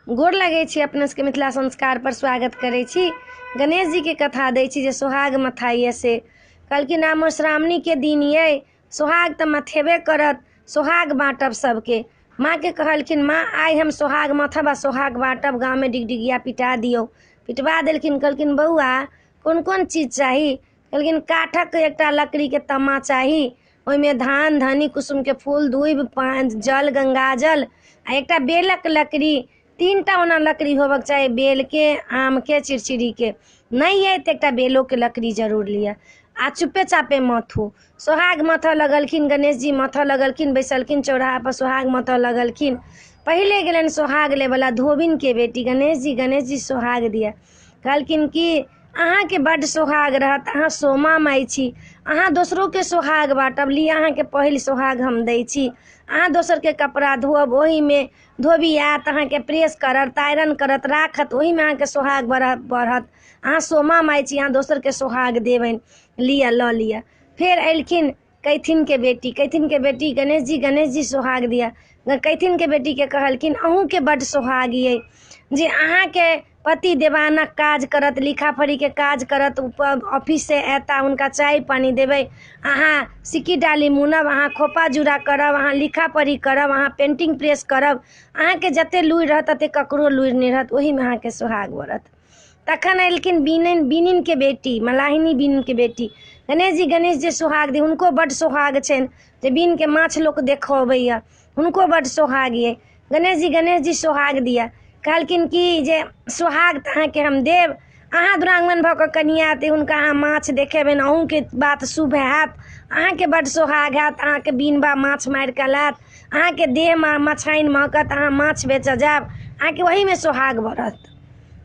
गोर लगै छी अपने सबके, मिथिला संस्कार पर स्वागत करै छी। गणेश जी के कथा दै छी जे सोहाग मथाइए से। कहलखिन आब मधुश्रावणीके दिन ये, सोहाग तऽ मथेबे करत, सोहाग बाँटब सबके। माँके कहलखिन माँ आइ हम सोहाग मथब आ सोहाग बाँटब, गाँवमे डिगडिगिया पिटा दियौ। पिटवा देलखिन। कहलखिन बौआ कोन कोन चीज चाही? कहलखिन काठक एकटा लकड़ीके तमा चाही, ओहिमे धान धनी कुसुमके फूल दूबि पानि जल गंगाजल आ एकटा बेलक लकड़ी। 3टा ओना लकड़ी होबक चाही, बेलके, आमके, चिड़चिड़ीके। नहि अइ तऽ एकटा बेलोके लकड़ी जरूर लिअ आ चुप्पे चापे मथू। सोहाग मथऽ लगलखिन, गणेश जी मथऽ लगलखिन, बैसलखिन चौराहापर सोहाग मथऽ लगलखिन। पहिले गेलनि सोहाग लेबऽला धोबिनके बेटी, गणेश जी गणेश जी सोहाग दिअ। कहलखिन कि अहाँके बड्ड सोहाग रहत, अहाँ सोमा माइ छी, अहाँ दोसरोके सोहाग बाँटब, लिअ अहाँके पहिल सोहाग हम दै छी। अहाँ दोसरके कपड़ा धोअब, ओहिमे धोबी आयत अहाँके प्रेस करत, आयरन करत, राखत, ओहिमे अहाँके सोहाग बढ़त। अहाँ सोमा माइ छी, अहाँ दोसरके सोहाग देबनि, लिअ लऽ लिअ। फेर एलखिन कैथिनके बेटी, कैथिनके बेटी गणेश जी गणेश जी सोहाग दिअ। कैथिनके बेटीके कहलखिन अहूँके बड्ड सोहाग अइ जे अहाँके पति देवानक काज करत, लिखा पढ़ीके काज करत, ऑफिससँ एता हुनका चाय पानी देबै, अहाँ सिक्की डाली मुनब, अहाँ खोपा जुड़ा करब, अहाँ लिखा पढ़ी करब, अहाँ पेंटिंग प्रेस करब, अहाँके जते लुरि रहत तते ककरो लुरि नहि रहत, ओहिमे अहाँके सोहाग बढ़त। तखन एलखिन बीनिनके बेटी, मलाहिनी बीनिनके बेटी, गणेश जी गणेश जी सोहाग दी। हुनको बड्ड सोहाग छनि जे बीनके माछ लोक देखऽ अबैए, हुनको बड्ड सोहाग अइ। गणेश जी गणेश जी सोहाग दिअ। कहलखिन कि जे सोहाग तऽ अहाँके हम देब, अहाँ दुरागमन भऽ कऽ कनिया एतै हुनका अहाँ माछ देखेबनि, अहूँके बात शुभ हैत, अहाँके बड्ड सोहाग हैत, अहाँके बीन बा माछ मारि कऽ लायत, अहाँके देहमे मछाइन महकत, अहाँ माछ बेचऽ जायब, अहाँके ओहीमे सोहाग बढ़त।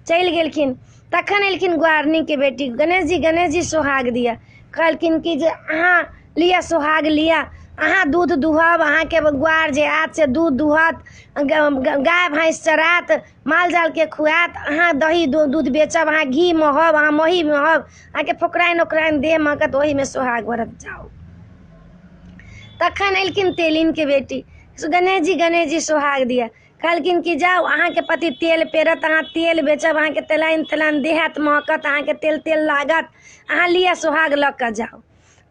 चलि गेलखिन। तखन एलखिन ग्वारनीके बेटी, गणेश जी गणेश जी सोहाग दिअ। कहलखिन कि जे अहाँ लिअ सोहाग लिअ, अहाँ दूध दुहब, अहाँके ग्वार जे आयत से दूध दुहत, गाय भैंस चरायत, माल जालके खुआयत, अहाँ दही दूध बेचब, अहाँ घी महब, अहाँ मही महब, अहाँके फोकराइन ओकराइन देह महकत, ओहीमे सोहाग बढ़त, जाउ। तखन एलखिन तेलिनके बेटी, गणेश जी गणेश जी सोहाग दिअ। कहलखिन कि जाउ अहाँके पति तेल पेरत, अहाँ तेल बेचब, अहाँके तेलाइन तेलाइन देह हाथ महकत, अहाँके तेल तेल लागत, अहाँ लिअ सोहाग लऽ कऽ जाउ।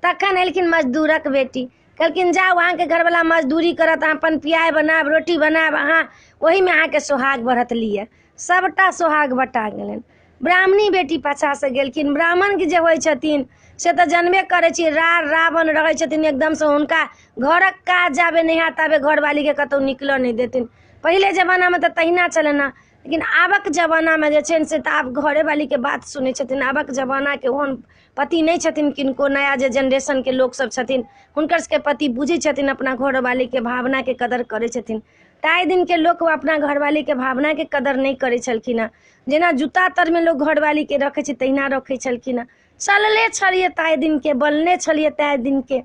तखन एलखिन मजदूरक बेटी, कहलखिन जाउ अहाँके घरवला मजदूरी करत, अहाँ अपन पियाइ बनायब, रोटी बनायब, अहाँ ओहीमे अहाँके सोहाग बढ़त, लिअ। सबटा सोहाग बटा गेलनि। ब्राह्मणी बेटी पाछाँसँ गेलखिन। ब्राह्मणके जे होइ छथिन से तऽ जनबे करै छी, रावण रहै छथिन एकदमसँ, हुनका घरक काज जाबे नहि हैत ताबे घरवालीके कतहु निकलऽ नहि देथिन। पहिले जमानामे तऽ तहिना छलनि हेँ, लेकिन आबक जमानामे जे छै से तऽ आब घरेवालीके बात सुनै छथिन। आबक जमानाके ओहन पति नहि छथिन किनको, नया जे जेनरेशनके लोकसब छथिन हुनकर सबके पति बुझै छथिन, अपना घरवालीके भावनाके कदर करै छथिन। ताहि दिनके लोक अपना घरवालीके भावनाके कदर नहि करै छलखिन हेँ, जेना जूता तरमे लोक घरवालीके रखै छै तहिना रखै छलखिन हेँ। चलले छलियै ताहि दिनके, बनले छलियै ताहि दिनके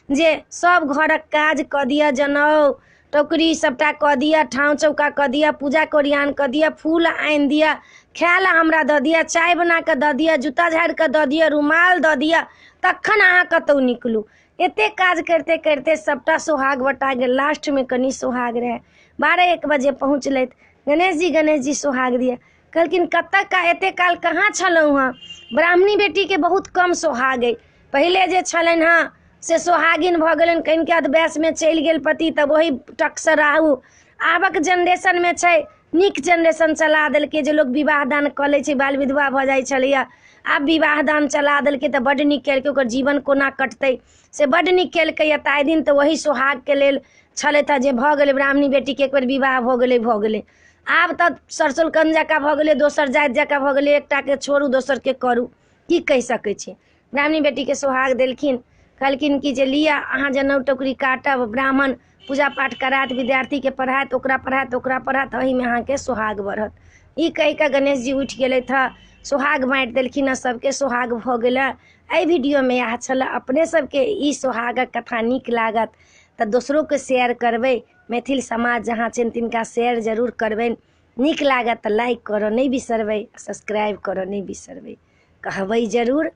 जे सब घरक काज कऽ दिअ, जनउ टोकरी सबटा कऽ दिअ, ठाँव चौका कऽ दिअ, पूजाके ओरियान कऽ दिअ, फूल आनि दिअ, खाय लए हमरा दऽ दिअ, चाय बना कऽ दऽ दिअ, जूता झाड़ि कऽ दऽ दिअ, रुमाल दऽ दिअ, तखन अहाँ कतहु निकलू। एते काज करिते करिते सबटा सोहाग बटा गेल। लास्टमे कनि सोहाग रहै। 12-1 बजे पहुँचलथि। गणेश जी गणेश जी सोहाग दिअ। कहलखिन कतऽ का एते काल कहाँ छलहुँ हँ? ब्राह्मणी बेटीके बहुत कम सोहाग अइ। पहिले जे छलनि हँ से सोहागिन भऽ गेलनि, कनिके अधवयसमे चलि गेल पति तब ओहि टकसँ राहु। आबक जेनरेशनमे छै नीक जेनरेशन चला देलकै जे लोक विवाह दान कऽ लै छै, बाल विधवा भऽ जाइ छलैए, आब विवाह दान चला देलकै तऽ बड्ड नीक केलकै, ओकर जीवन कोना कटतै से बड्ड नीक केलकै। ताहि दिन तऽ ओही सोहागके लेल छलथि हँ जे भऽ गेलै ब्राह्मणी बेटीके एक बेर विवाह भऽ गेलै भऽ गेलै। आब तऽ सरसोलकन जकाँ भऽ गेलै, दोसर जाति जकाँ भऽ गेलै, एकटाके छोड़ू दोसरके करू, की कहि सकै छी। ब्राह्मणी बेटीके सोहाग देलखिन, कहलखिन कि जे लिअ अहाँ जनउ टोकरी काटब, ब्राह्मण पूजा पाठ करायत, विद्यार्थीके पढ़ायत, ओकरा पढ़ायत, ओकरा पढ़ायत, एहिमे अहाँके सोहाग बढ़त। ई कहि कऽ गणेश जी उठि गेलथि हँ, सोहाग बाँटि देलखिन हँ, सबके सोहाग भऽ गेलै। एहि वीडियोमे इएह छलए। अपने सबके ई सोहागक कथा नीक लागत तऽ दोसरोके शेयर करबै। मैथिल समाज जहाँ छनि तिनका शेयर जरूर करबनि। नीक लागत तऽ लाइक करऽ नहि बिसरबै, सब्सक्राइब करऽ नहि बिसरबै। कहबै जरूर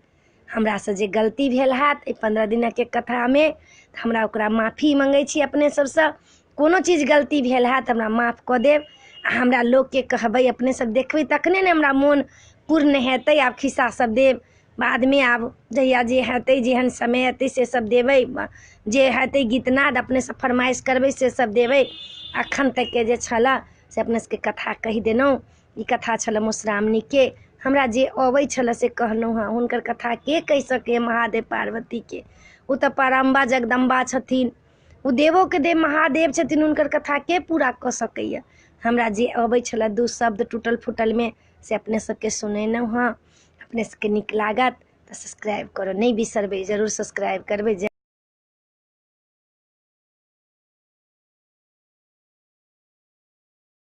हमरासँ जे गलती भेल हैत एहि 15 दिनके कथामे, हमरा ओकरा माफी मङ्गै छी अपने सबसँ। कोनो चीज गलती भेल हैत हमरा माफ कऽ देब। आ हमरा लोकके कहबै, अपने सब देखबै तखने ने हमरा मोन पूर्ण हेतै। आब खिस्सा सब देब बादमे, आब जहिया जे हेतै, जेहन समय हेतै से सब देबै। जे हेतै गीतनाद अपने सब फरमाइश करबै से सब देबै। अखन तकके जे छलऽ से अपने सबके कथा कहि देलहुँ। ई कथा छलऽ मधुश्रावणीके, हमरा जे अबै छलऽ से कहलहुँ हँ। हुनकर कथा के कहि सकैए महादेव पार्वतीके? ओ तऽ पराम्बा जगदम्बा छथिन, ओ देवोके देव महादेव छथिन, हुनकर कथा के पूरा कऽ सकैए? हमरा जे अबै छलऽ दू शब्द टूटल फूटलमे से अपने सबके सुनेलहुँ हँ। अपने सबके नीक लागत तऽ सब्सक्राइब करऽ नहि बिसरबै, जरूर सब्सक्राइब करबै।